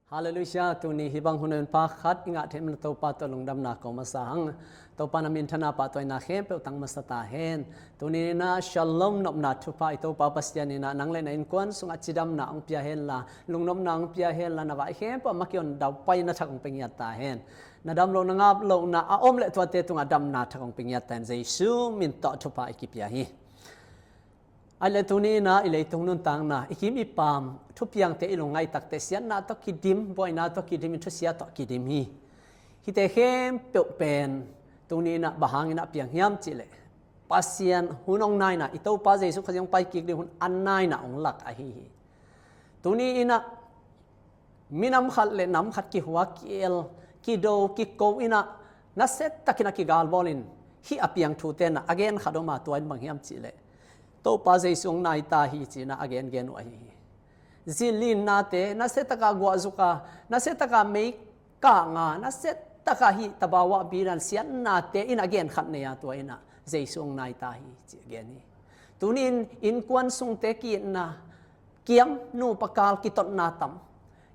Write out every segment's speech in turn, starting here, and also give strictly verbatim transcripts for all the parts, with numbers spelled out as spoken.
Halleluiah. Tuni hih bang hun a hun pha khat i ngah theih man Topa tawh lungdamna ko masa hang. Topa na minthanna, pahtawina khempeuh tang masa ta hen. Tuni in ah Shalom nopna thupha i Topa Pasian in ah nang le na innkuan sungah cidamna hong pia henla, lungnopna hong pia henla, na vai khempeuh ah maki hong daupai na thak hong pia ngiat ta hen. Na dam lohna, ngap lohna a om leh tuate tungah damna thak hong pia ngiat ta hen. Jesu min tawh thupha i kipia hi. Ai le tuni in ah i leitung nuntakna, i kim i pam, thupiangte, i lungngaih takte, siatna tawh kidim, buaina tawh kidim, i thusia tawh kidim hi. Hihte khempeuh pen tuni in ah bang hangin ah piang hiam cih leh, Pasian hun hong naina, i Topa Jesu Khazih hong pai kik ding hun a naina hong lak ahi hi. Tuni in ah minam khat le nam khat kihua, ki-el, kido, kiko in ah, nasia takin a kigalbawl in, hih a piang thute in ah a gen khat om a, tua in bang hiam cih leh, Topa Jesu hong nai ta hi ci-in ah a gengen uh ahi hi. Zin linnate, nasia taka guahzuk a, nasia taka meikang a, nasia taka hih tabawah bidan siatnate in a gen khat nei a, tua in ah Jesu hong nai ta hi ci a gen hi. Tuni in innkuan sungte ki-itna, kiam nupa kal kitotna tam,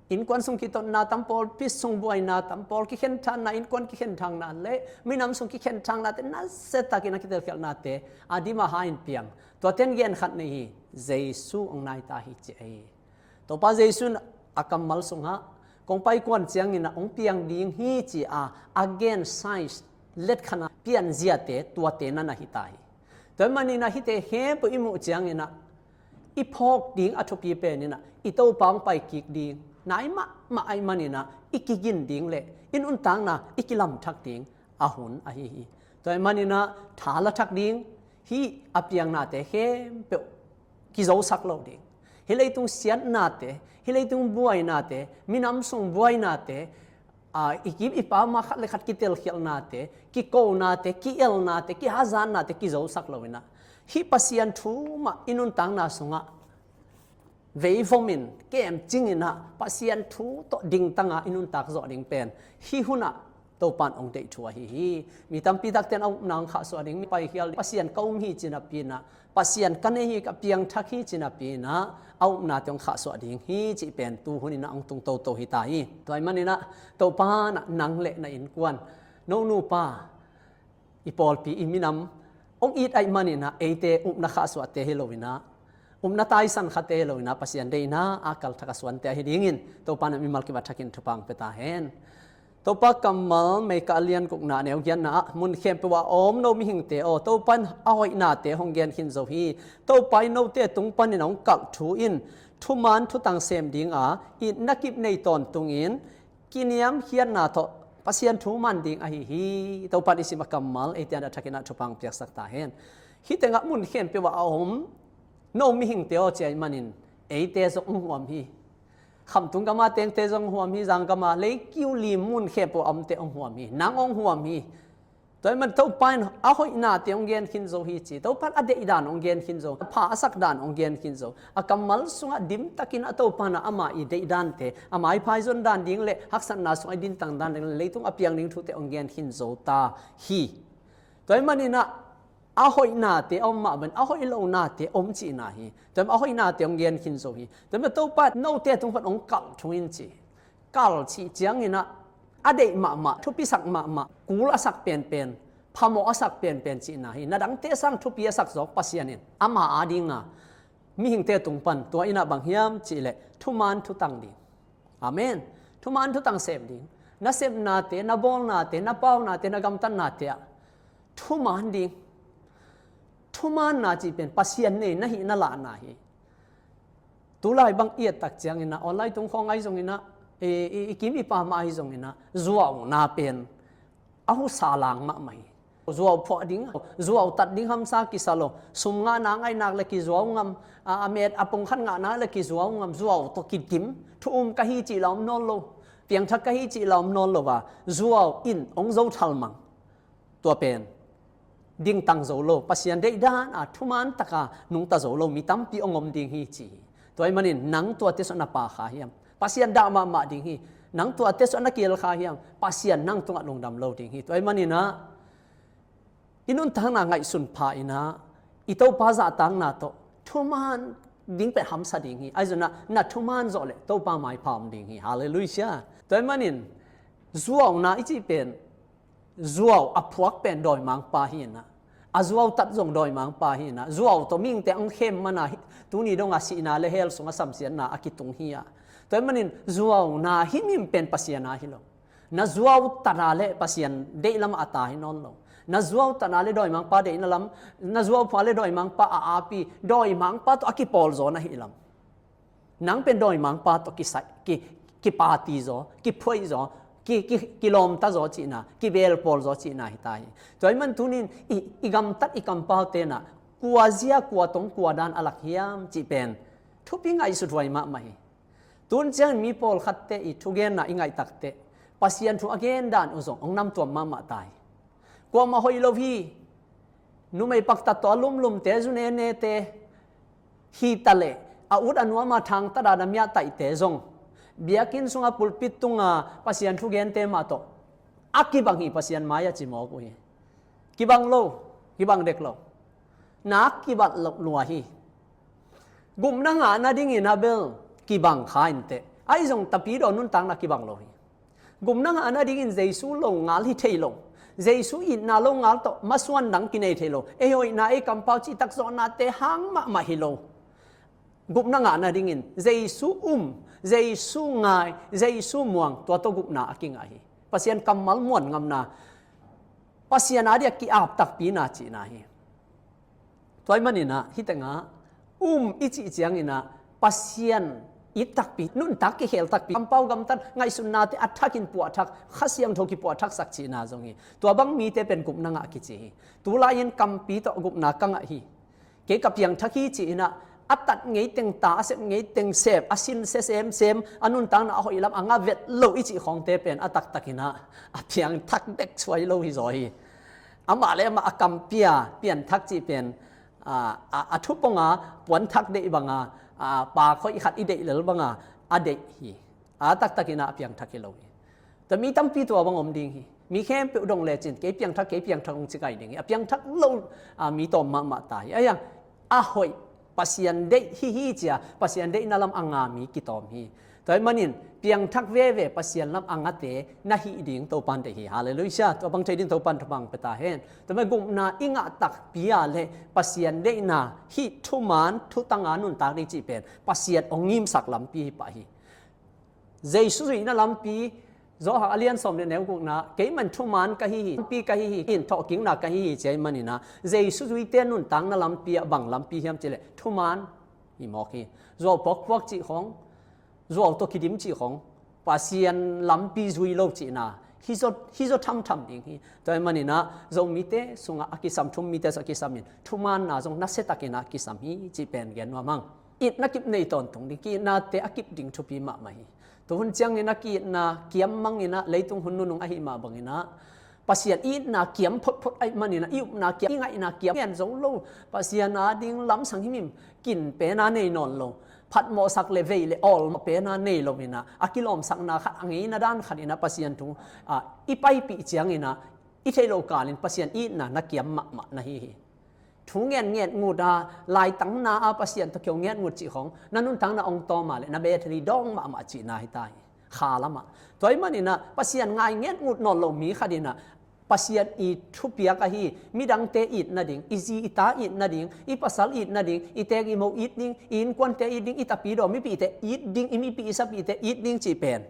innkuan sung kitotna tam, pawlpi sung buaina tam, pawl kikhenthakna, innkuan kikhenthakna le minam sung kikhenthaknate, nasia takin a kitelkhialhnate a dim a ha in piang, tuate in gen khat nei hi. Jesu hong nai ta hi ci ahi hi. Topa Jesu in a kammal sungah kong pai kuan ciangin ah hong piang ding hi ci a a gen size, letkhan a pianziate, tuate na na hi ta hi. Tua ahih manin ah hihte khempeuh i muh ciangin ah i phawk ding a thupi pen in ah i Topa hong pai kik ding nai mahmah ahih manin ah i kigin ding le i nuntakna i kilamthak ding a hun ahi hi. Tua ahih manin ah tha la thak ding, hih a piangnate khempeuh kizosak lo ding. Hih leitung siatnate, hih leitung buainate, minam sung buainate, a, i kim i pam a khat le khat kitelkhialhnate, kikonate, ki-elnate, kihazatnate kizosak lo in ah, hih Pasian thu mah i nuntakna sungah veivom in, kemcing in ah, Pasian thu tawh dingtang a i nuntak zawh ding pen hih hun ah Topa in hong deih thu ahi hi. Mi tampi takte in a upna hong khahsuah ding, mi paikhial ding, Pasian ka um hi ci napi in ah, Pasian ka nei hi, ka piangthak hi ci napi in ah, a upnate hong khahsuah ding hi cih pen tu hun in ah hong tung toto hi ta hi. Tua ahih manin ah Topa in ah nang le na innkuan, no nupa, i pawlpi, i minam hong it ahih manin ah eite upna khahsuahte hi lo in ah, upna taisan khate hi lo in ah, Pasian deihna a kalthak a suante ahi dingin Topa in ah mimal kibat thakin thupha hong pia ta hen. Topa kammal, Mika a lian gukna, a neu giatna ah, mun khempeuh a om no mihingte aw, Topa in a hoihnate hong gen khin zo hi. Topa in note tung panin hong kalh thu in thuman thutang sem ding a, itna kip nei tawntungin kiniamkhiatna tawh Pasian thu man ding ahi hi. Topa in i sim a kammal eite ading a thakin ah thupha hong piaksak ta hen. Hih tengah mun khempeuh ah a om no mihingte aw ci ahih manin eite zong hong huam hi. Khamtung gam a tengte zong hong huam hi, zang gam a, leikiu lim mun khempeuh a omte hong huam hi, nang hong huam hi. Tua ahih man Topa in a hoihnate hong gen khin zo hi ci, Topa in a deihdan hong gen khin zo, a pha a sakdan hong gen khin zo. A kammal sungah dimtakin a Topa in ah ama i deihdante, ama i phaizon dan ding le haksatna sungah i dintang dan ding le leitung a piang ding thute hong gen khin zo ta hi. Tua ahih manin ah a hoihnate a om mah bangin a hoih lonate om cihna hi. Tua ahih man a hoihnate hong gen khin zo hi. Tua ahih man Topa in note tung pan hong kalh thu in ci. Kalh cih ciangin ah a deih mahmah, thupisak mahmah, kul a sak penpen, phamawh a sak penpen cihna hi. Na dangte sang thupi a sak zawk Pasian in ama ading a, mihingte tung pan, tua in ah bang hiam cih leh thuman thutang ding. Amen. Thuman thutang sem ding. Na sepnate, na bawlnate, na paunate, na gamtatnate ah thuman ding. Thumanna cih pen Pasian nei na hih na lahna hi. Tulai bang i et tak ciangin ah, online tung khawng ahi zongin ah, i, i, i kim i pam ahi zongin ah, zuauna pen a husa lang mahmah hi. Zuau phuah ding, zuau tat ding hamsa kisa lo, sum ngahna ngaihnak le kizuau ngam, a, a met a pung khat ngahna le kizuau ngam, zuau tawh kidim, thu um ka hi cih la om nawn lo, piangthak ka hi cih la om nawn lo a, zuau in hong zo thalmang. Tua pen dingtang zo lo, Pasian deihdan a thuman taka nungta zo lo mi tampi hong om ding hi ci hi. Tua ahih manin nang tuate sungah na pha kha hiam? Pasian dah mahmah ding hi. Nang tuate sungah na kihel kha hiam? Pasian nang tungah lungdam lo ding hi. Tua ahih manin ah i nuntakna ngaihsun pha in ah, i Topa zahtakna tawh thuman ding pen hamsa ding hi. Ahi zongin na thuman zawh leh Topa maipha om ding hi. Halleluiah. Tua ahih manin zuauna i cih pen, zuau a phuak pen dawimangpa hi inah, a zuautat zong dawimangpa hi inah, zuau tawh mihingte hong khem man a, tuni dong a sihna le hell sungah samsiatna a kitung hi a. Tua ahih manin zuauna himhim pen Pasian a hi lo. Na zuautat a le Pasian deih lamah a ta hi nawn lo. Na zuautat a le dawimangpa deihna lam, na zuau phuak le dawimangpa a api, dawimangpa tawh a kipawl zaw na hi lam. Nang pen dawimangpa tawh kisai, ki, kipati zaw, kiphuaih zaw, ki, ki, kilawmta zaw cihna, kibelpawl zaw cihna hi ta hi. Tua ahih man tuni in i, i gamtat i kampaute inah kua zia, kua tong, kua dan a lak hiam cih pen thupi ngaihsut huai mahmah hi. Tun ciangin mi pawlkhatte i thugenna i ngaih takteh Pasian thu a gen dan uh zong hong namtuam mahmah ta hi. Kuamah hoih lo hi. Numei paktat tawh a lumlumte, zu nenete hi ta leh, a ut a nuam a thangtat a na miahtaihte zong biakinn sungah pulpit tunga Pasian thugente mah tawh a kibang hi, Pasian mai-ah ci mawk uh hi. Kibang lo, kibang dek lo. Nak kibat lo lua hi. Gupna ngah nadingin a bel kibang kha inteh. Ahi zong tapidaw nuntakna kibang lo hi. Gupna ngah nadingin Jesu lo ngal hi thei lo. Jesu itna lo ngal tawh masuan dang kinei thei lo. Ei hoihna, ei kampau cihtak zawhnate hang mahmah hi lo. Gupna ngah nadingin Jesu um, Jesu ngai, Jesu muang, tua tawh gupna a kingah hi. Pasian kammal muan ngamna, Pasian a dia ki-ap takpina cihna hi. Tua ahih maninah hih tengah um i cih cianginah Pasian it takpi, nuntak kikhel takpi, kampau gamtat ngaihsutnate a thakin puahthak, Kha Siangtho kipuahthaksak cihna zong hi. Tua bang mite pen gupna ngah kici hi. Tulai-in kampi tawh gupna ka ngah hi, kei ka piangthak hi ci-inah a tat ngeiteng ta, a sep ngeiteng sep, a sin sia semsem, a nuntakna a hoih lam a ngah vet lo i cih khawngte pen a taktakinah a piangthak dek suai lo hi zaw hi. Amah le amah a kampi a pianthak cih pen, a, a, a thuponga puanthak deih banga, a, pak hoih khat i deih lel banga a deih hi. A taktakinah a piangthak hi lo hi. Tua mi tampi tua bang om ding hi. Mi khempeuh dong lecin kei piangthak, kei piangthak hong ci kai ding hi. A piangthak lo, a, mi tawm mahmah ta hi. Ahi a, a hoih, Pasian deih hi hi cia, Pasian deihna lam a nga mi kitawm hi. Tua ahih manin piangthak veve Pasian lam a ngate na hih ding Topan deih hi. Halleluiah. Tua bang thei ding Topan thupha pia ta hen. Tua mah gupna i ngah takpi a le Pasian deihna hih thuman thutanga nuntak ding cih pen Pasian hong ngimsak lampi hi pah hi. Jesu zuihna lampi, Johan a lian sawm le neu gukna, kei man thuman ka hi hi, lampi ka hi hi, in thawhkikna ka hi hi ci ahih maninah Jesu zuite nuntakna lampi ah bang lampi hiam cih leh thuman hi mawk hi. Zuau phuakphuak cih khawng, zuau tawh kidim cih khawng, Pasian lampi zui lo cihna hi zaw, hi zaw thamtham ding hi. Tua ahih maninah Zomite sungah a kisam, thu-um mite sungah a kisamin thumanna zong nasiatakinah kisam hi cih pen gen nuam hang. Itna kip nei tawntung ding, ki-itnate a kip ding thupi mahmah hi. Tuhun ciangin a ki-itna kiam manginah leitung hun nunung ahih mah banginah Pasian itna kiam photphot ahih maninah i upna kiam, i ngaihna kiam ngen zo lo. Pasian a ding lamsang himhim kin pena nei nawn lo. Phatmawhsak le vei le awlmawh pena nei loinah a kilawmsakna khat, a ngeina dan khatinah Pasian thu, a, i paipih cianginah i theih loh kalin Pasian itna na kiam mahmah na hi hi. Thu ngen ngetngut a, laitangna a Pasian tawh kio ngetngut cih khawng na nuntakna hong tawm a le na Bethel dawng mahmah cihna hi ta hi. Kha lamah. Tua ahih maninah Pasian ngai ngetngut nawn lo mi khatinah Pasian i thupiak ahi, midangte it nading, i zi i ta it nading, i pasal it nading, i teek i mo it ding, i innkuante it ding, i tapidaw mipihte it ding, i mipih i sapihte it ding cih pen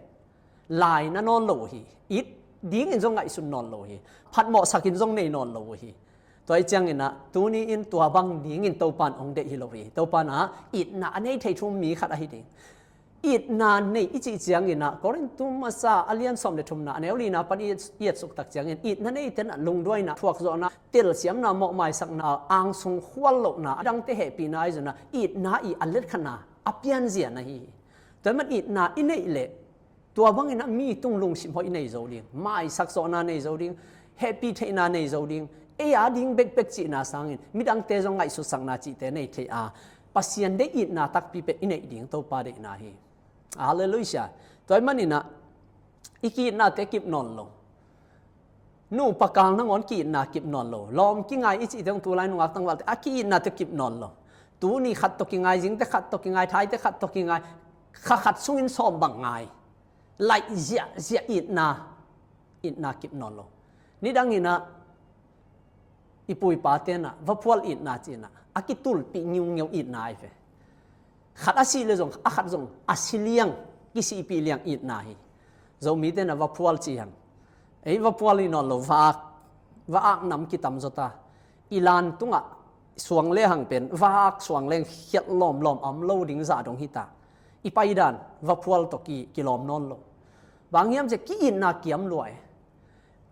lai na nawn lo uh hi. It dingin zong ngaihsun nawn lo uh hi. Phatmawhsakin zong nei nawn lo uh hi. Tua ahih cianginah tuni-in tua bang dingin Topan hong deih hi lo hi. Topan ah itna a nei thei thu-um mi khat ahi ding. Itna nei i cih cianginah Korintu Masa a lian sawm le thumna a neu lina pan i et, i etsuk tak ciangin itna neite nah lungduaina, thuakzawhna, telsiamna, mawhmaisakna, angsung khual lohna, a dangte hehpihna ahi zongin itna i a letkhatna a pianzia na hi hi. Tua ahih man itna i neih leh tua banginah mi tung lungsim hoih nei zo ding, maisak zawhna nei zo ding, hehpih theihna nei zo ding, ei a ding bekbek cihna sangin midangte zong ngaihsutsakna cihte nei thei a, Pasian deih itna takpi pen i neih ding Topa deihna hi. Halleluiah. Tua ahih maninah i ki-itnate kip nawn lo. Nupa kal nangawn ki-itna kip nawn lo. Lawm kingai i cihte hong tulai nungak tangvalte a ki-itnate kip nawn lo. Tuni khat tawh kingai, zingte khat tawh kingai, thaite khat tawh kingai, kha khat sungin sawm bang ngai. Laih ziahziah itna, itna kip nawn lo. Nidang inah i pu i pa tenah vaphual itna cinah a kitulpih ngiungeu itna ai ve. Khat a sih le zong a khat zong a si liang, kisihpih liang itna hi. Zomi tenah vaphual ci hang. Ei vaphual hi nawn lo, va-ak, va-ak nam kitam zawta i lan tungah suang le hang pen, va-ak suang leng khialh lawmlawm a om lo ding zah dong hita. I paidan vaphual tawh ki, kilawm nawn lo. Bang hiam ciah ki-itna kiam lua e.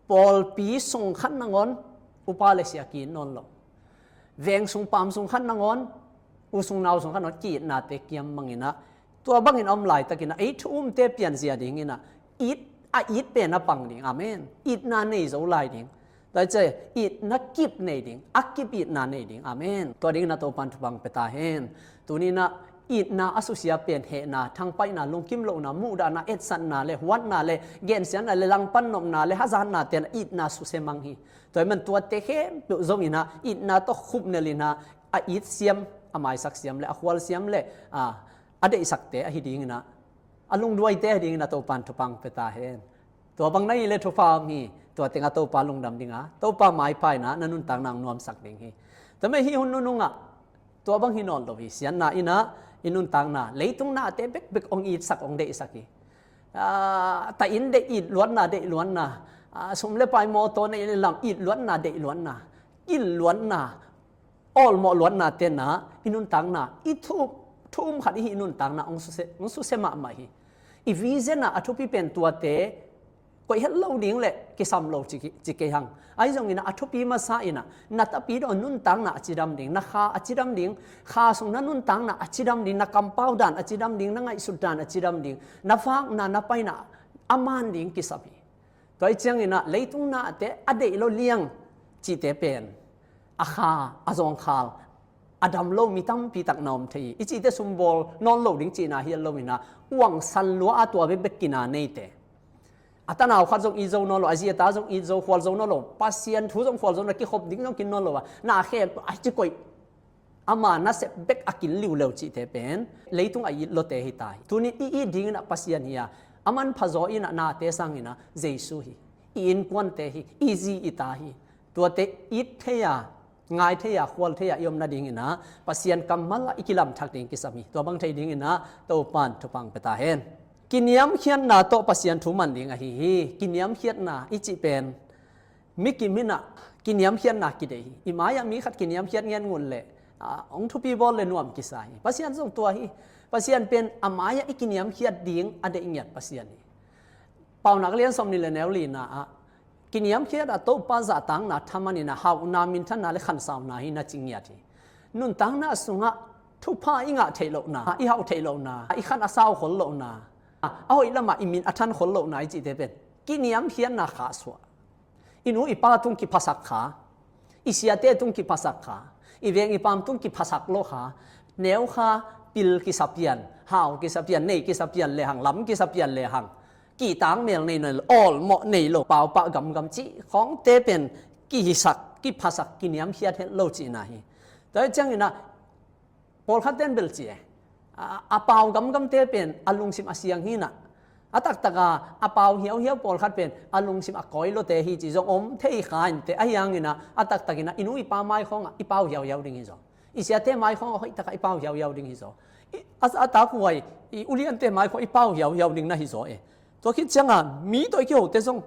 Pawlpi sung khat nangawn upa le sia ki-it nawn lo. Veng sung paam sung khat nangawn, u sung nau sung khat nangawn ki-itnate kiam banginah, tua bangin a om laitakinah ei thu umte pianzia dinginah it, a it pen a pang ding. Amen. Itna nei zo lai ding. Tua i ciah itna kip nei ding, a kip itna nei ding. Amen. Tua dinginah Topan thupha pia ta hen. Tuninah itna a susia pen hehna, thangpaihna, lungkim lohna, muhdahna, etsatna le huatna le gensiatna le langpan nopna le hazatna tenah itna susia mang hi. Tua hi man tuate khempeuh zonginah itna tawh khupnel inah a it siam, a maisak siam le a khual siam le a, a deihsakte ahi dinginah, a lungduaite ahi dinginah Topan thupha pia ta hen. Tua bang na hih le thupha om hi. Tua tengah Topa lungdam dinga, Topa maipha inah na nuntakna hong nuamsak ding hi. Tua mah hih hun nunungah tua bang hi nawn lo hi. Siatna inah i nuntakna, leitung nate bekbek hong itsak, hong deihsak hi. Ah, ta in deih, it luatna, deih luatna, ah, sum le pai mawtaw nei le lam, it luatna, deih luatna, kil luatna, awlmawh luatna tenah i nuntakna, i thu, thu um khat i hih nuntakna hong susia, hong susia mahmah hi. I vision ah a thupi pen tuate koih het lo ding le kisam lo ci, ci kei hang. Ahi zonginah a thupi masa inah na tapidaw nuntakna a cidam ding, na kha a cidam ding, kha sung na nuntakna a cidam ding, na kampau dan a cidam ding, na ngaihsut dan a cidam ding, na vakna, na paina a man ding kisam hi. Tua hi cianginah leitung nate a deih lo liang cihte pen a kha, a zawngkhal, a dam lo mi tampi tak na om thei hi. I cihte sumbawl nawn lo ding cihna hi a lo inah, uangsan lua a tua bekbek kina neite. A tanau khat zong it zo nawn lo, a zi a ta zong it zo, khual zo nawn lo, Pasian thu zong khual zo nawn lo, kikhop ding zong kin nawn lo a, na khem a ci koih, ama nasep bek a kin liuleu cihte pen leitung a it lote hi ta hi. Tunin i it dinginah Pasian hi a, a manpha zaw inah nate sanginah Jesu hi. I innkuante hi, i zi i ta hi. Tuate it thei a, ngai thei a, khual thei a i om nadinginah Pasian kammal ah i kilamthak ding kisam hi. Tua bang thei dinginah Topan thupha pia ta hen. Kiniamkhiatna tawh Pasian thu man ding ahi hi. Kiniamkhiatna i cih pen mi kim inah kiniamkhiatna kideih hi. I mai-ah mi khat kiniamkhiat ngen ngun leh, ah, hong thupi bawl le nuam kisa hi. Pasian zong tua hi. Pasian pen a mai-ah i kiniamkhiat ding a deih ngiat Pasian hi. Paunak lian sawmnih le neu lina ah, kiniamkhiat a Topa zahtakna thaman inah hauhna, minthanna le khansauna hi na ci ngiat hi. Nuntakna sungah thupha i ngah theih lohna, i hauh theih lohna, i khan a sau khol lohna, a hoih lamah i min a than khol lohna i cihte pen kiniamkhiatna khahsuah. I nu i pa tung kiphasak kha, i siate tung kiphasak kha, i veng i paam tung kiphasak lo kha, neu kha, pil kisa pian, hau kisa pian, nei kisa pian le hang, lam kisa pian le hang, kihtak mel nei lo, awlmawh nei lo, paupah gamgam cih khawngte pen kihisak, kiphasak, kiniamkhiat het lo cihna hi. Tua hi cianginah pawlkhat ten bel ci e, a, a pau gamgamte pen a lungsim a siang hinah, a taktaka a pau hiauhiau pawlkhat pen a lungsim a kawi lote hi ci zong om thei kha inteh. Ahi hanginah a taktakinah i nu i pa mai khawngah i pau hiauhiau ding hi zaw. I siate mai khawngah hoihtaka i pau hiauhiau ding hi zaw. I, a, a takhuai i uliante mai khawng i pau hiauhiau ding na hi zaw e. Tua khit cianga mi tawh i kihote zong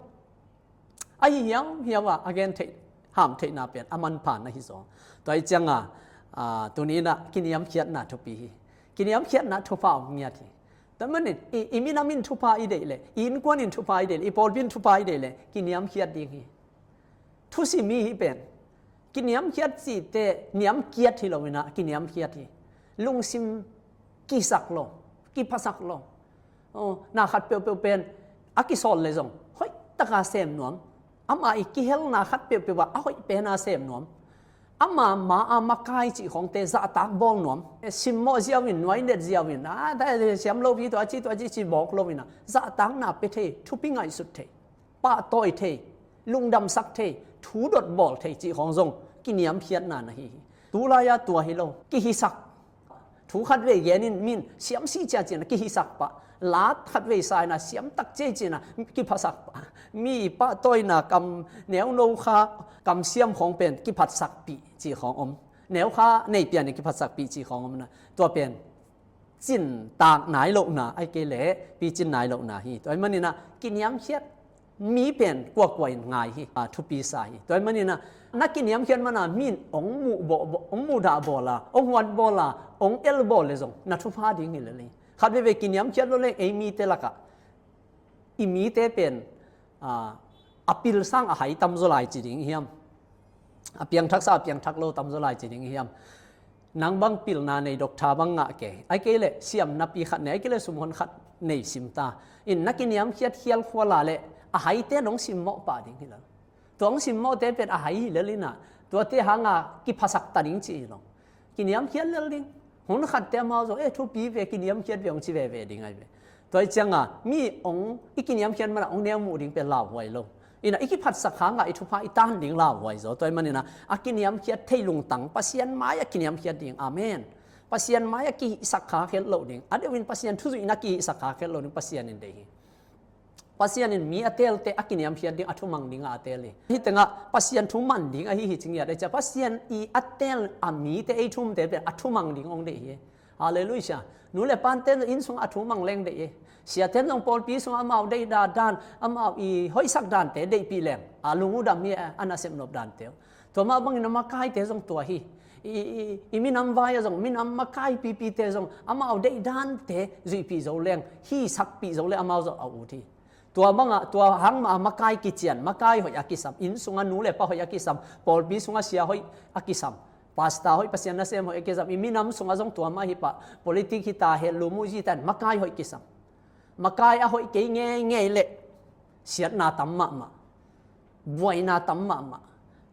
ahi hiauhiau a, a gen theih, ham theihna pen a manpha na hi zaw. Tua hi cianga, a, tuninah kiniamkhiatna thupi hi. Kiniamkhiatna thupha om ngiat hi. Tua manin i, i minam in thupha i deih leh, i innkuan in thupha i deih leh, i pawlpi in thupha i deih leh kiniamkhiat ding hi. Thusim hi hih pen. Kiniamkhiat cihte niamkiat hi loinah kiniamkhiat hi. Lungsim kisak lo, kiphasak lo. Aw, na khat peuhpeuh pen a kisawl le zong hoihtaka sem nuam. Ama i kihelna khat peuhpeuh ah a hoih pena sem nuam. Ama ma a makai cih khawngte zahtak bawl nuam. Simmawh ziau in, nuainet ziau in, a, siam lopi tua ci, tua ci, ci bawk loinah zahtakna pia thei, thupi ngaihsut thei, pahtawi thei, lungdamsak thei, thu dot bawl thei cih khawng zong kiniamkhiatna na hi hi. Tulai-a tua hi lo, kihisak, Thu khatvei genin min siamsi ciacian a kihisak pah, lat khatvei sa ina siamtak ciacian a kiphasak pah, mi pahtawina kam neuno kha, kam siam khawng pen kiphatsakpih cih khawng om. Neukha nei pianin kiphatsakpih cih khawng om na, tua pen cintak nai lohna, ai kei leh picin nai lohna hi. Tua hi manin ah kiniamkhiat mi pen kuakua in ngai hi, a, thupi sa hi. Tua hi manin ah na kiniamkhiat mana min ong muh bawh, ong muh dah bawla, ong huat bawla, ong el bawl le zong na thupha ding hi lel hi. Khat veve kiniamkhiat lo le ei mite lakah i mite pen, a, a pil sang a hai tamzaw lai ci ding i hiam? A piangthak sa a piangthak lo tamzaw lai ci ding i hiam? Nang bang pilna nei, doctor bang ngah kei, ai kei leh siamnapi khat nei, ai kei leh sumhon khat nei sim ta. In na kiniamkhiat khial khuala leh a haite nong simmawh pah ding hi lo. Tua hong simmawhte pen a hai hi lel inah, tuate hanga kiphasak ta ding cih hi lo. Kiniamkhiat lel ding. Hun khatte amau zong, eh, thupi ve, kiniamkhiat ve hong ci veve ding ai ve. Tua hi cianga mi ong i kiniamkhiat mana ong neu muh ding pen lauhuai lo. Inah i kiphatsak hanga i thupha i tan ding lauhuai zaw. Tua hi maninah a kiniamkhiat thei lungtang Pasian mai a kiniamkhiat ding. Amen. Pasian mai a kihihsak kha khelh loh ding. A deuhin Pasian thuzuihna kihihsak kha khelh loh ding Pasian in deih hi. Pasian in mi a teelte a kiniamkhiat ding, a thumang dingah a teel hi. Hih tengah Pasian thu man ding ahi hi cingiat ei cia Pasian i a teel a mite ei thumte pen a thumang ding ong deih hi. Halleluiah. Nu le pante inn sungah a thumang leng deih hi. Siaten zong pawlpi sungah amau deih dan, amau i hoihsak dante deihpih leng a lung uh dam hi, a nasep nop dante uh. Tua mah bangin a makaite zong tua hi. I, i, i minam vai-ah zong, minam makai pipite zong amau deih dante zuihpih zo leng, hisakpih zo leng amau zong a ut hi. Tua bangah, tua hang mah a makai kician, makai hoih a kisam, inn sungah nu le pa hoih a kisam, pawlpi sungah sia hoih a kisam, pasta hoih, Pasian nasem hoih a kisam, i minam sungah zong tua mah hi pah, politik hita, hel lum uh zita in makai hoih kisam. Makai a hoih kei ngeingei leh siatna tam mahmah, buaina tam mahmah.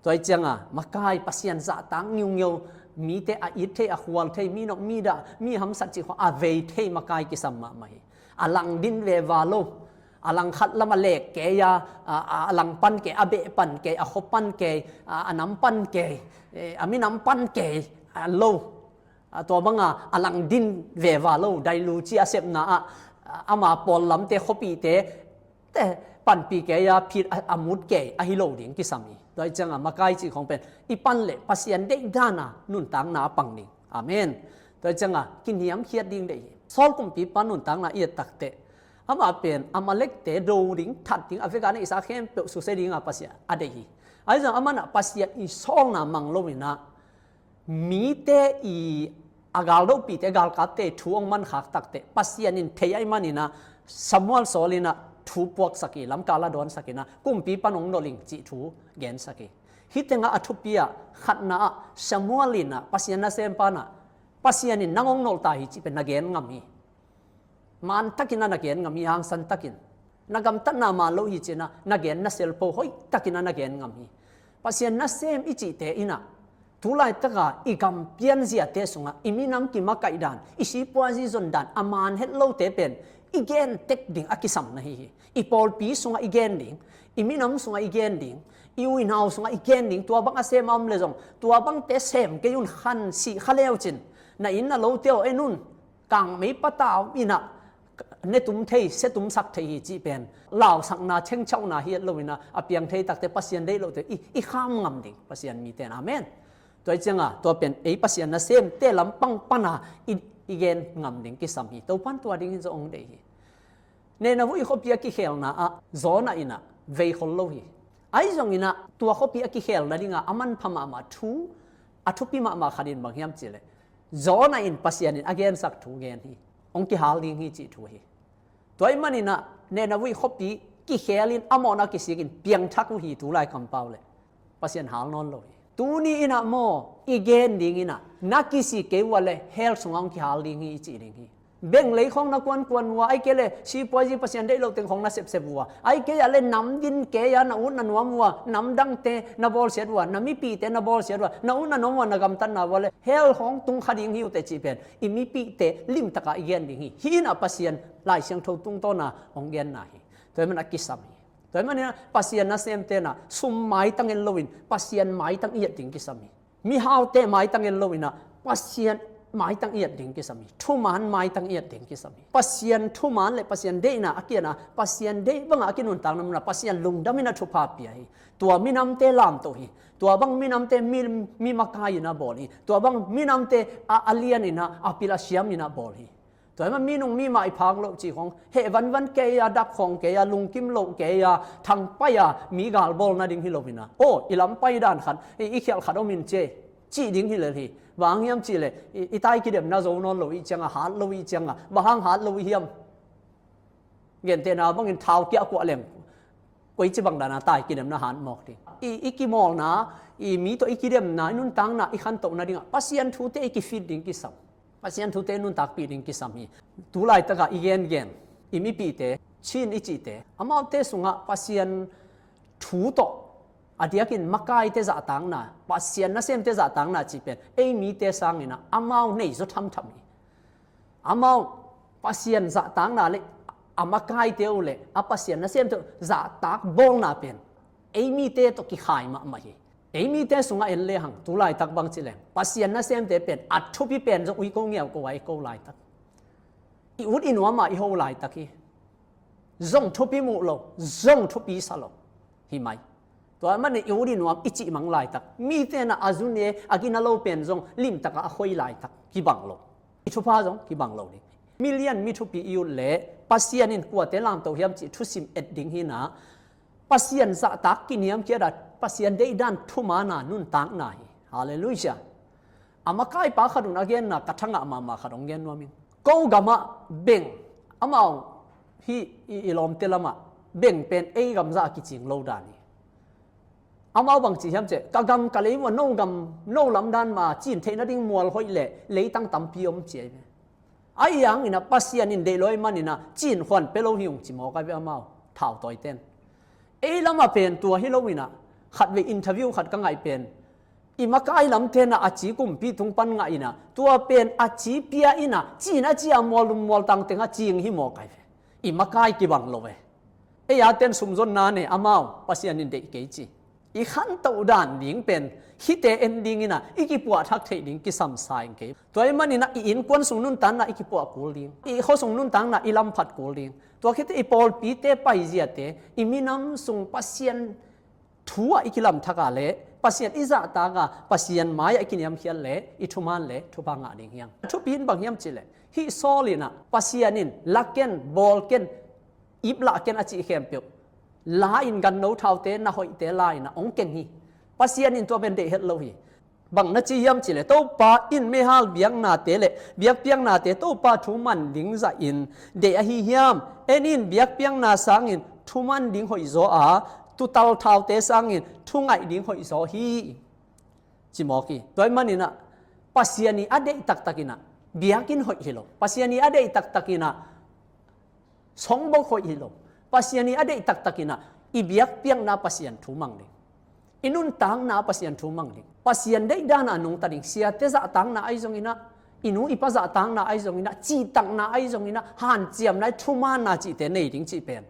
Tua hi cianga makai Pasian zahtak ngiungeu, mite a it thei, a khual thei, mi nop mi dah, mi hamsat cih khawng a vei thei makai kisam mahmah hi. A langdin veva lo, a langkhat lam a lek kei a, a, a langpan kei, a beh pan kei, a khua pan kei, a, a nam pan kei, eh, a minam pan kei, a lo. A, tua banga a langdin veva lo, dailu ci a sepna ah, a, ama pawl lamte, khuapite te panpih kei a, phit a, a mut kei ahi lo ding kisam hi. Tua hi cianga makai cih khawng pen i pan leh Pasian deih dana nuntakna a pang ding. Amen. Tua hi cianga kiniamkhiat ding deih hi. Saul kumpipa nuntakna i et takteh, amah pen Amalekte do ding, that ding, a veka neihsa khempeuh susia dinga Pasian a deih hi. Ahi zong amanah Pasian i sawlna mang loinah mite i, a galdopihte, galkapte thu hong mankhak takteh Pasian in thei ahih maninah Samuel sawl inah thu puaksak hi, lamkal a dawnsak inah kumpipa hong nolh ing cih thu gensak hi. Hih tengah a thupi ah khatna ah Samuel inah Pasian nasempa nah Pasian in nang hong nolh ta hi cih pen na gen ngam hi. Mantakin a na gen ngam hi, hangsantakin. Na gamtatna man lo hi cinah na gen na selpo hoihtakin a na gen ngam hi. Pasian nasem i cihte inah tulaitaka i gam pianziate sungah i minam kimakaih dan, i sipuazi zon dan a man het lote pen i gen tek ding a kisam na hi hi. I pawlpi sungah i gen ding, i minam sungah i gen ding, i u i nau sungah i gen ding. Tua bang a sem a om le zong tua bangte sem kei un, khan sih kha leu cin na inn na lote aw en un. Kangmei patau inah netum thei, setumsak thei hi cih pen lausakna, chengchauhna hi et loinah a piang thei takte Pasian deih lote i, i kham ngam ding Pasian mite in. Amen. Tua hi cianga tua pen ei Pasian nasemte lampang pana i, i gen ngam ding kisam hi. Topan tua dingin zong hong deih hi. Nineveh khuapi a kikhelna ah Jonah inah vei khol lo hi. Ahi zonginah tua khuapi a kikhelna dinga a manpha mahmah thu, a thupi mahmah khat in bang hiam cihleh Jonah in Pasian in a gensak thu gen hi. Hong kihal ding hi cih thu hi. Tua ahih maninah Nineveh khuapi kikhelin a mawhna kisikin piangthak uh hi, tulai kampau leh Pasian hal nawn lo hi. Tuni inah maw i gen dinginah na kisik kei uh a leh hell sungah hong kihal ding hi i cih ding hi. Benglei khawng na kuankuan uh a, ahih kei leh sipuazi Pasian deih lo teng khawng na sepsep uh a, ahih kei a leh nam din kei a na ut na nuam uh a, nam dangte na bawlsiat uh a, na mipihte na bawlsiat uh a, na ut na nuam uh a, na gamtatna uh a leh hell khawng tung kha ding hi uh teh cih pen i mipihte limtaka i gen ding hi. Hih inah Pasian Lai Siangtho tungtawna hong genna hi. Tua ahih man a kisam hi. Tua ahih maninah Pasian nasemte nah sum maitang en loin Pasian maitang i et ding kisam hi. Mihaute maitang en loinah Pasian maitang i et ding kisam hi. Thuman maitang i et ding kisam hi. Pasian thuman le Pasian deihna a kiana, Pasian deih banga a kinuntakna muna Pasian lungdam in a thupha pia hi. Tua minamte lamtoh hi. Tua bang minamte mi, mi makai in a bawl hi. Tua bang minamte a, a lian in a, a pil a siam in a bawl hi. Tua hi ma minung mimah i phak loh cih khong heh vanvan kei a, dak khawng kei a, lungkim loh kei a, thangpai a mi galbawl nading hi lo in a, aw, i lam pai dan khat, i, i khialh khat om in cia, cih ding hi lel hi. Bang hang hiam cih leh i, i tai kidemna zo nawn lo i cianga, hat lo i cianga, bang hang hat lo i hiam? Gentehna bangin thau kiah kuah leng koici bang dana tai kidemna hat mawk ding? I, i kimawlna, i mi tawh i kidemna, i nuntakna i khantoh nadingah Pasian thute i kifit ding kisam. Pasian thute i nuntakpih ding kisam hi. Tu laitaka i gengen i mipihte, Chin i cihte, amaute sungah Pasian thu tawh a diakin makaite zahtakna, Pasian nasemte zahtakna cih pen ei mite sangin a amau nei zaw thamtham hi. Amau Pasian zahtakna le a makaite uh le a Pasian nasemte uh zahtak bawlna pen ei mite tawh kikhai mahmah hi. Ei mite sungah en lehang tu laitak bang ci leng Pasian nasemte pen a thupi pen zong ui ko ngiau ko a i ko laitak, i ut i nuam a i ho laitak hi. Zong thupi muh lo, zong thupi sa lo hi mai. Tua manin i ut i nuam i cihmang laitak, mite na a zune a gina lo pen zong limtaka a khoi laitak kibang lo. I thupha zong kibang lo ding. Milian mi thupi i ut leh Pasian in kuate lamto hiam cih thusim et ding hi na, Pasian zahtak kiniamkhiat a, Pasian deihdan thumana nuntakna hi. Halleluiah. A makaipa khat un a genna ka thangah mahmah khat hong gen nuam ing. Ko gamah beng, amau hih i, i lawmte lamah beng pen ei gamzah a kicing lo dan hi. Amau bang ci hiam cih leh, ka gam ka lei uh a no gam, no lamdan ma cin theih nading mual hoih le leitang tampi om ci ahi ve. Ahi hangin a Pasian in deih lo ahih manin a cin khuan pia lo hi ung ci mawk ahi ve amau thautawiten. Ei lamah pen tua hi lo in a, khatvei interview khat ka ngaih pen, i makai lamte na a ci kumpi tung pan ngah in a, tua pen a ci pia in a, cin a ci a mual lum mual tang teng a cing hi mawk ahi ve. I makai kibang lo ve. Ei a ten sumzonna ne amau Pasian in deih kei ci. I khantoh dan ding pen hihte en ding in a, i kipuahthak theih ding kisam sa ing kei. Tua ahih manin a i innkuan sung nuntakna i kipuah kul ding, i khuasung nuntakna i lamphat kul ding. Tua khit teh i pawlpite paiziate, i minam sung Pasian thu ah i kilamthak a le, Pasian i zahtak a, Pasian mai-ah i kiniamkhiat le i thuman le thupha ngah ding hi hang. Thupi in bang hiam cih leh, hih Saul in a Pasian in la ken, bawl ken, ip lah ken a cih khempeuh la in, ganno thaute, na hoihte la in a hong keng hi. Pasian in tua pen deih het lo hi. Bang na ci hiam cih leh, Topa in meihal biaknate le biakpiaknate Topa thu man ding zahin deih ahi hiam? En in, biakpiakna sangin thu man ding hoihzaw a, tuutal thaute sangin thu ngaih ding hoihzaw hi, ci mawk hi. Tua ahih manin a Pasian i a deih taktak in a biakinn hoih hi lo. Pasian i a deih taktak in a songbok hoih hi lo. Pasian i a deih taktak in a i biakpiakna Pasian thu mang ding, i nuntakna Pasian thu mang ding, Pasian deih dan a nungta ding, siate zahtakna ahi zongin a, i nu i pa zahtakna ahi zongin a, cihtakna ahi zongin a, hanciamna, thumanna cihte nei ding cih pen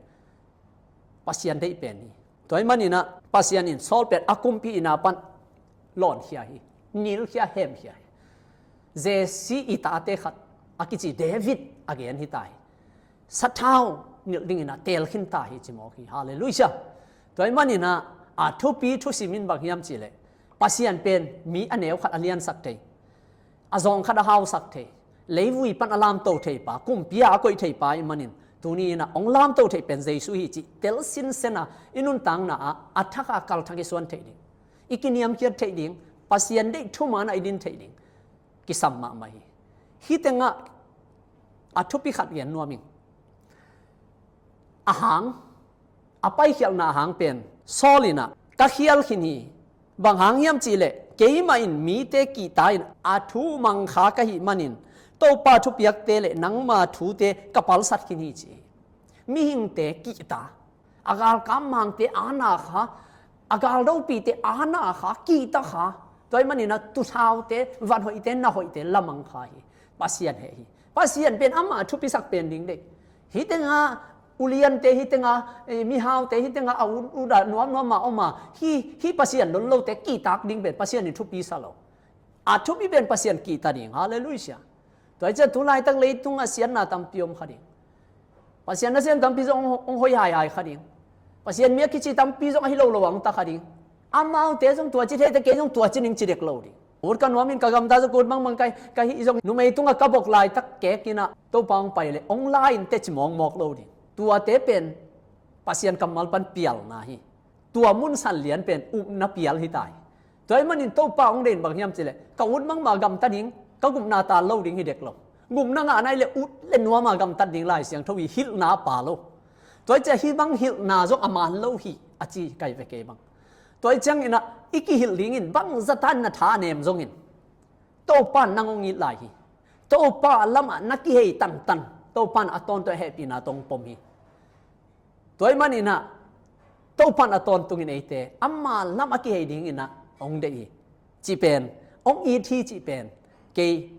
Pasian deih pen hi. Tua ahih manin a Pasian in Saul pen a kumpi inn a pan lawnkhia hi, nilkhia, hemkhia hi. Jesse i tate khat a kici David a gen hi ta hi. Sathau nilh dingin a teel khin ta hi, ci mawk hi. Halleluiah. Tua ahih manin a, a thupi thusim in bang hiam cih leh, Pasian pen mi a neu khat a liansak thei, a zawng khat a hausak thei, leivui pan a lamto thei pa, kumpi a a koih thei pa ahih manin, tuni in a hong lamto thei pen Jesu hi cih tel sinsen a, i nuntakna ah a thak a kalthak i suan theih ding, i kiniamkhiat theih ding, Pasian deih thuman ah i din theih ding kisam mahmah hi. Hih tengah a thupi khat gen nuam ing. A hang, a paikhialhna a hang pen Saul in a, ka khial khin hi. Bang hang hiam cih leh, keimah in mite kihta in a thu mang kha ka hih manin, Topa thupiakte le nangma thute ka palsat khin hi, ci hi. Mihingte kihta, a galkap mangte a na kha, a galdopite a na kha, kihta kha. Tua ahih manin a tuuthaute, van hoihte, na hoihte la mang kha hi. Pasian heh hi. Pasian pen ama thupisak pen ding deih. Hih tengah uliante, hih tengah, eh, mihaute, hih tengah a ut, ut a nuamnuam a om a, hih, hih Pasian lon lote kihtak ding pen Pasian in thupi sa lo. A thupi pen Pasian kihta ding. Halleluiah. Tua hi ciang tu laitak leitungah siatna tampi om kha ding. Pasian nasem tampi zong hong, hong hoih haihai kha ding. Pasian mi a kici tampi zong ahi lo lo a hong ta kha ding. Amaute zong tua ci thei teh kei zong tua ci ning ci dek lo ding. Ut ka nuam in ka gamta zong ka ut bangmah ka, ka hih zong numei tungah ka bok laitak kek in ah Topa hong pai leh hong la in teh ci mawkmawk lo ding. Tuate pen Pasian kammal pan pialna hi. Tua mun san lian pen upna pial hi ta hi. Tua ahih manin Topa hong deih in bang hiam cih leh ka ut bangmah gamta ding, ka gupna taal lo ding hi dek lo. Gupna ngahna hi leh ut le nuam a gamtat ding Lai Siangtho hi, hilhna a pha lo. Tua hi ciang hih bang hilhna zong a man lo hi a ci ka hi ve kei bang. Tua hi ciangin ah i kihilh dingin bangzah tan na tha a nem zongin Topa in nang hong it lai hi. Topa lamah na kihei tantan, Topa in a tawntung a hehpihna tawh hong pom hi. Tua ahih manin ah Topa in a tawntungin eite ama lam a kihei dingin ah hong deih hi. Cih pen, hong it hi cih pen, kei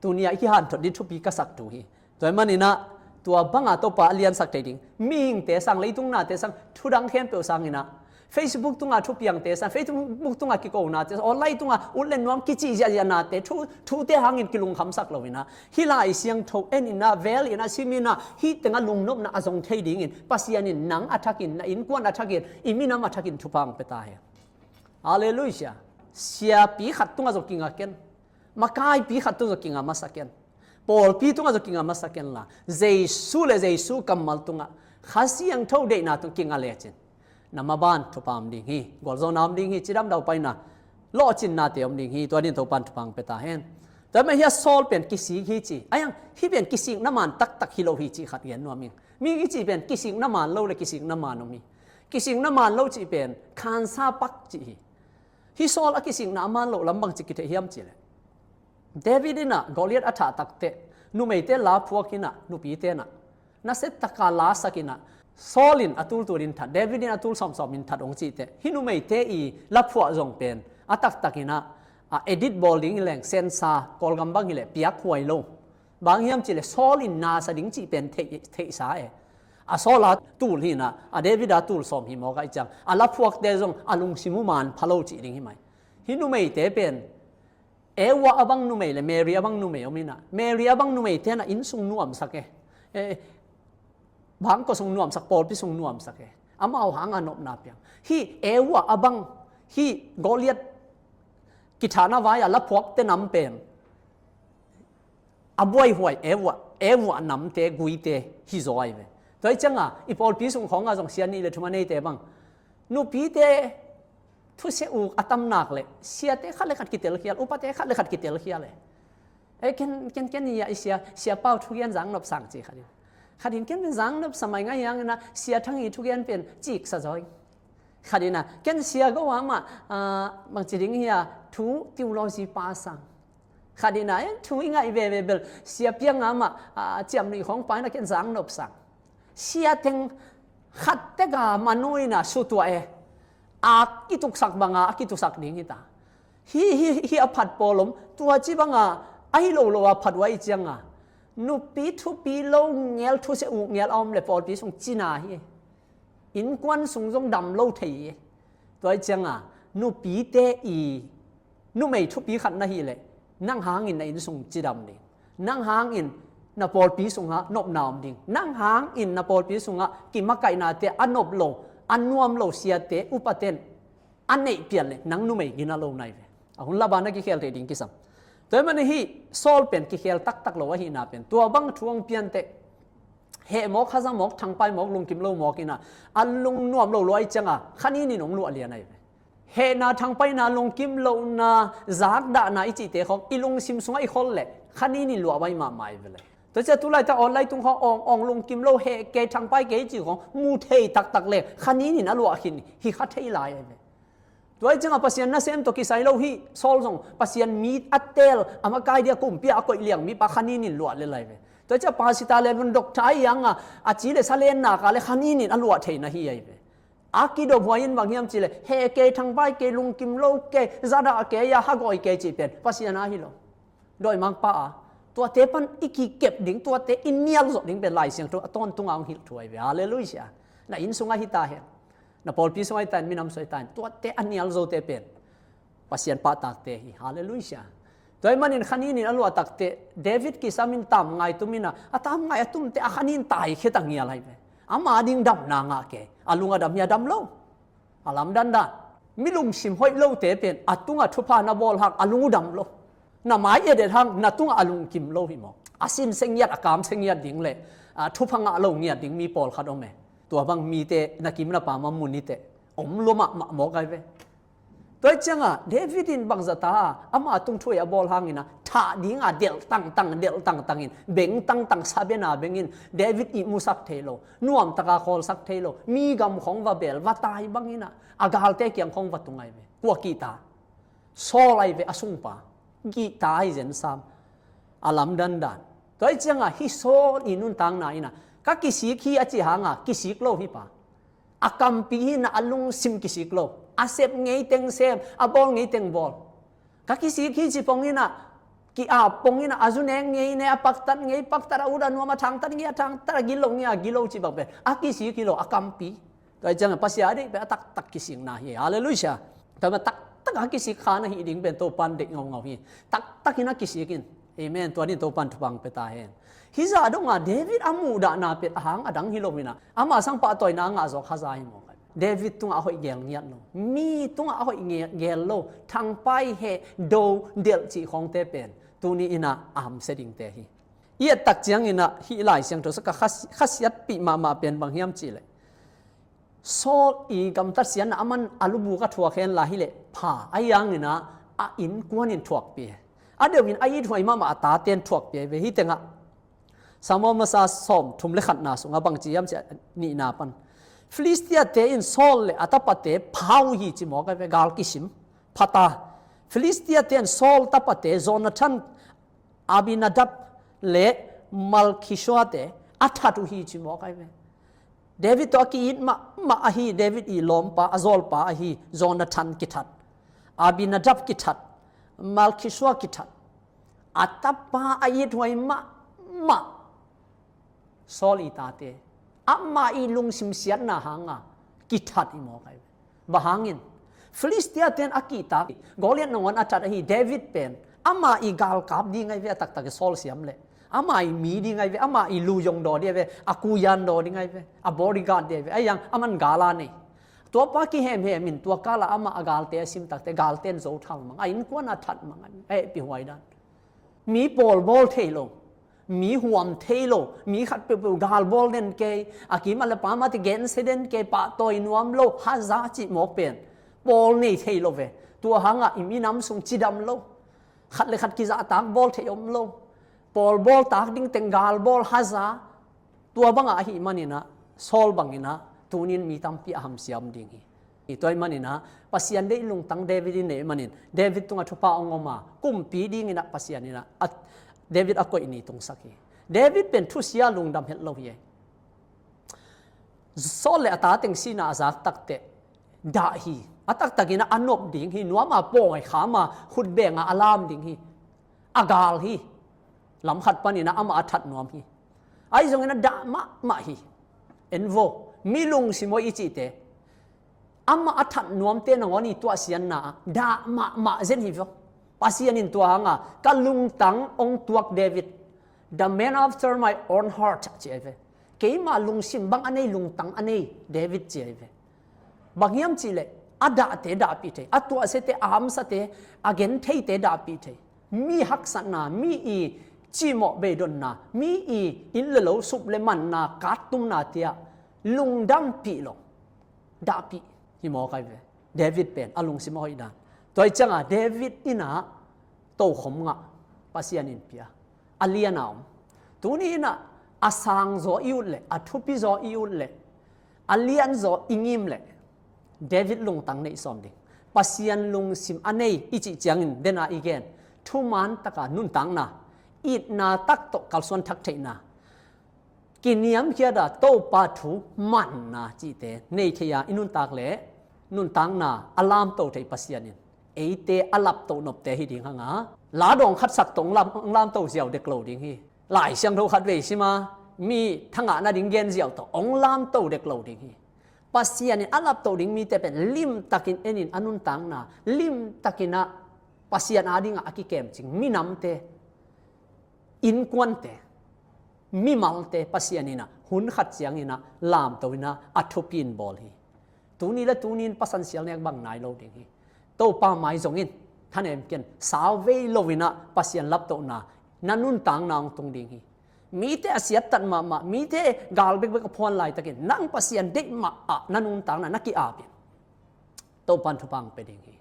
tuni-ah i kihanthot ding thupi ka sak thu hi. Tua ahih manin ah tua banga Topa a liansak thei ding mihingte sang, leitung nate sang, thu dang khempeuh sangin ah Facebook tunga thupiangte sang, Facebook tunga kikonate sang, online tunga ut le nuam kici ziahziahnate, thu, thute hangin kilungkhamsak lo in ah, hih Lai Siangtho en in ah, vel in ah, sim in ah, hih tengah lungnopna a zong thei dingin Pasian in nang a thakin, na innkuan a thakin, i minam a thakin thupha hong pia ta hen. Halleluiah. Siapi khat tungah zong kinga ken. Makaipi khat tungah zong kinga masa ken. Pawlpi tungah zong kinga masa ken la, Jesu le Jesu kammal tungah, Kha Siangtho deihna tungah kinga lecin na maban thupha om ding hi. Gualzawhna om ding hi. Cidam daupaina, lawhcinnate om ding hi. Tua dingin Topa in thupha hong pia ta hen. Tua ahih manin hih Saul pen kisik hi ci. Ahi hang hih pen kisikna maan taktak hi lo hi cih khat gen nuam ing. Mihing i cih pen kisikna maan lo le kisikna maan om hi. Kisikna maan lo cih pen khansa pak cih hi. Hih Saul a kisikna a maan loh lam bangci kitheih hiam cih leh, David in ah Goliath a thah takteh numeite la phuak in ah, nupite in ah nasia taka la sak in ah, Saul in a tul tul in that, David in a tul sawmsawm in that hong cih teh, hih numeite i la phuah zong pen a taktak in ah, a edit bawl ding hi leng sensa, Kawlgam bang hi leh piakhuai lo. Bang hiam cih leh Saul in na sa ding cih pen theih, theihsa e. A Saul a tul hi in ah, a David a tul sawm hi mawk ahih ciang, a la phuakte zong a lungsim uh maan pha lo cih ding hi mai. Hih numeite pen Eva a bang numei le Mary a bang numei om in ah, Mary a bang numeite in ah inn sung nuamsak e. Eh, bangkua sung nuamsak, pawlpi sung nuamsak e. Amau hanga nopna piang. Hih Eva a bang, hih Goliath kithahna vai-a la phuakte nam pen a buaihuai Eva, Eva namte, guite hi zaw ahi ve. Tua ahih cianga i pawlpi sung khawnga zong sia nih le thum a neite bang, nupite thusia uk a tam nak leh siate khat le khat kitelkhial, upate khat le khat kitelkhial e. Eh, ken, ken, ken i a i sia, Sia Pau thugen zangnop sang ci khat in. Khat in ken pen zangnop sa mai ngai hang in ah, Sia Thang i thugen pen ciksa zaw ing. Khat in ah, ken Sia Go amah, ah, bangci ding hi a, thu theology pa sang. Khat in ah, eh, thu i ngaih veve bel Sia Piang amah, ah, ciamnuih khawng pa in ah ken zangnop sang. Sia teng khat tek a manu in ah sutuah e. A kituksak banga a kituksak ding hi ta. Hih, hih, hih a phat pawl om, tua ci banga ahi lo lo a phat uh ahih cianga nupi thupi lo ngel, thusia uk ngel a om le pawlpi sung cina hi. Innkuan sung zong dam lo thei hi. Tua ahih cianga nupite i numei thupi khat na hih leh nang hangin na inn sung cidam ding. Nang hangin na pawlpi sungah nopna om ding. Nang hangin na pawlpi sungah kimakaihnate a nop lo, a nuam lo siate, upaten a neih pian leh nang numei gina lo na hi ve. A hun laba na kikhel thei ding kisam. Tua ahih manin hih Saul pen kikhel taktak lo ahihna pen tua bang thu hong pian teh, heh mawk, haza mawk, thangpai mawk, lungkim lo mawk in ah, a lungnuam lo lua ahih cianga kha ninin hong luah lian ahi ve. Hehna, thangpaihna, lungkim lohna, zakdahna i cihte khawng i lungsim sungah i khol leh kha ninin luah baih mahmah ahi ve le. Tua ciang tu laitak online tung khawng awng awng, lungkim lo, heh kei, thangpai kei i cih khawng mu thei taktak leh kha ninin a luah khin hi kha thei lai ahi ve. Tua ahih ciangah Pasian nasem tawh kisai lo hih Saul zong Pasian mi a teel, a makai dia kumpi a koih liang mipa kha ninin luah lel ahi ve. Tua ciang pasita le vun doctor ahi hanga a ci le sa len nak a le kha ninin a luah theihna hi ahi ve. A kidophuai in bang hiam cih leh heh kei, thangpai kei, lungkim lo kei, zadah kei, a hagawi kei cih pen Pasian a hi lo. Dawimangpa a, tuate pan i kikep ding, tuate i nial zawh ding pen Lai Siangtho a tawntunga hong hilh thu ahi ve. Halleluiah. Na inn sungah hi ta hen. Na pawlpi sungah hi ta hen, minam sungah hi ta hen. Tuate a nial zote pen Pasian pahtakte hi. Halleluiah. Tua ahih manin khanin in a luah takteh David kisam in tamngai tum in a, a tamngai a tumte a khanin taikhia ta ngial ahi ve. Ama ding damna ngah kei. A lung a dam hi a dam lo. A lamdandan. Mi lungsim hoih lote pen a tungah thupha na bawl hang a lung uh dam lo. Na mai edet hang na tungah a lungkim lo hi maw. A sin se ngiat, a kam se ngiat ding le a thupha ngah lo ngiat ding mi pawlkhat om e. Tua bang mite na kim na pam a mu ni teh. Om lua mahmah mawk ahi ve. Tua hi ciangah David in bangzah ta ama tung thu-a a bawl hangin a thah dinga delh tangtang, delh tangtang in, beng tangtang, sabena beng in, David ihmusak thei lo, nuamtaka khawlsak thei lo, mi gam khawng va bel, va tai bangin a, a galte kiang khawng va tung ahi ve. Kua kihta? Saul ahi ve, a sungpa. Kihta ahi zen sam. A lamdandan. Tua hi ciangah hih Saul i nuntakna in a, ka kisik hi a cih hanga, kisik lo hi pa. A kampi hi in a, a lungsim kisik lo. A sep ngei teng sep, a bawl ngei teng bawl. Ka kisik hi ci pong in a, ki-ap pong in a, a zu nek ngei ne, a paktat ngei paktat, a ut a nuam, a thangtat ngei a thangtat, a gilo ngei a gilo ci bang pen a kisik hi lo, a kampi. Tua hi ciangah Pasian a deih pen a taktak kisikna hi. Halleluiah. Tua ma taktak a kisik kha na hih ding pen Topan deih ngaungau hi. Taktak in a kisik in. Amen. Tua in Topan thupha pia ta hen. Hih zah dongah David a muhdahna pen a hang a dang hi lo in a, ama sang pahtawina a ngah zawk haza hi maw? David tungah a hoih gel ngiat lo, mi tungah a hoih nge-, gel lo, thangpai, heh, do, delh cih khawngte pen tuni in a a hamsia dingte hi. I et tak ciangin a hih Lai Siangtho sungah ka khas-, khasiatpih mahmah pen bang hiam cihleh, Saul i gamtat siatna aman a lubuk a thuak hen la hileh pha, ahi hangin a, a innkuan in thuakpih hi. A deuh in a ithuai mahmah a taten thuakpih hi ve. Hih tengah Samuel masa sawmthum le khatna sungah bang ci hiam cih leh nihna pan, Filistia-te in Saul le a tapate pha uh hi ci mawk ahi ve, gal kisim. Phata. Filistia-te in Saul tapate Jonathan, Abinadab le Malkishua-te a that uh hi ci mawk ahi ve. David tawh a ki-it mahmah ahi, David i lawmpa, a zawlpa ahi Jonathan kithat, Abinadab kithat, Malkishua kithat. A tapa a ithuai mahmah Saul i tate, amah i lungsim siatna hanga kithat hi mawk ahi ve. Bang hangin? Filistia-te in a kihtak, Goliath nangawn a that ahi David pen amah i galkap ding ahi ve, a taktak i Saul siam leh. Amah i mi ding ahi ve, amah i luyong daw ding ahi ve, a kuyan daw ding ahi ve, a bodyguard ding ahi ve. Ahi hang aman gal a nei. Tuapa kihemhem in tua kala amah a galte a sim takteh galte in zo thal mang, a innkuan a that mang, a hehpih huai dan. Mi pawlbawl thei lo, mi huam thei lo, mi khat peuhpeuh galbawl den kei, a kim a le pam a ti gensia den kei, pahtawi nuam lo, haza cih mawk pen pawl nei thei lo ve. Tua hangah i minam sung cidam lo, khat le khat kizahtak bawl thei om lo, pawlbawl tak ding teng galbawl haza. Tua bangah ahih manin a, Saul bangin a, tunin mi tampi a hamsia om ding hi. I tua ahih manin a, Pasian deih lungtang David in neih manin, David tungah thupha hong om a, kumpi dingin a Pasian in a, a, David a koih ni tungsak hi. David pen thusia lungdam het lo hi. Saul le a ta teng sihna a zak takteh dah hi. A taktakin a, a nop ding hi, nuam a pawi kham a, khutbeng a, a lam ding hi. A gal hi. Lam khat panin a, amah a that nuam hi. Ahi zongin a dah mahmah hi. En vo, mi lungsim hoih i cihte, amah a that nuamte nangawn i tuahsiatna ah dah mahmah zen hi vo. Pasian in tua hanga, ka lungtang hong tuak David, the man after my own heart, ci ahi ve. Keima lungsim bang a nei, lungtang a nei David ci ahi ve. Bang hiam cihleh, a dahte dahpih thei, a tuahsiate, a hamsate, a gentheite dahpih thei. Mi haksatna, mi i cimawh beidonna, mi i inn le lo, sup le manna, kattumna tiah lungdampih lo, dahpih hi mawk ahi ve. David pen a lungsim a hoih dan. Tua hi ciangah David in a tokhom ngah, Pasian in pia, a lian a om. Tuni in a, a sangzaw i ut leh, a thupizaw i ut leh, a lianzaw i ngim leh, David lungtang neih sawm ding. Pasian lungsim a nei i cih ciangin, dena i gen, thuman taka nuntakna, itna tak tawh kalsuan thak theihna, kiniamkhiat a Topa thu manna cihte nei thei a i nuntak leh, nuntakna a lamto thei Pasian in eite a laptoh nopte hi ding hanga, la dawng khat sak tawh hong lam, hong lamto ziau dek lo ding hi. Lai Siangtho khatvei sim a, mi thangah nading gen ziau tawh hong lamto dek lo ding hi. Pasian in a laptoh ding mite pen limtakin en in, a nuntakna limtakin a Pasian adingah a kikemcing minamte, innkuante, mimalte Pasian inah hun khat cianginah lamto inah a thupi in bawl hi. Tuni le tunin pasan sial nek bang nai lo ding hi. Topa mai zongin thanem ken, sau vei lo inah Pasian laptohna na nuntakna hong tung ding hi. Mite a siattat mahmah, mite gal bekbek a phuan laitakin nang Pasian deih mah ah na nuntakna na ki-ap in. Topan thupha hong pia ding hi.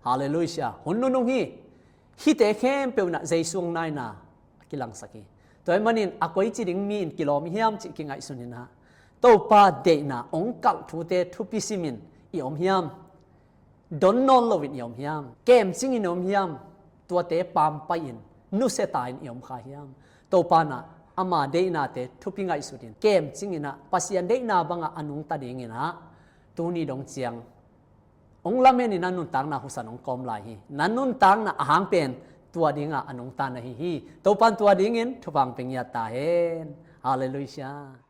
Halleluiah. Hun nunung hi. Hihte khempeuh inah Jesu hong naina a kilangsak hi. Tua ahih manin a koici ding mi in kilawm hiam cih kingaihsun inah, Topa deihna hong kalh thute thupi simin i om hiam? Don nawn loin i om hiam? Kemcingin i om hiam? Tuate pampai-in nusia ta-in i om kha hiam? Topa inah ama deihnate thupi ngaihsutin kemcing inah Pasian deihna bangah a nungta dinginah tuni dong ciang hong lamen in na nuntakna husan hong kawm lai hi. Na nuntakna a hang pen tua dingah a nungta na hi hi. Topan tua dingin thupha hong pia ngiat ta hen. Halleluiah.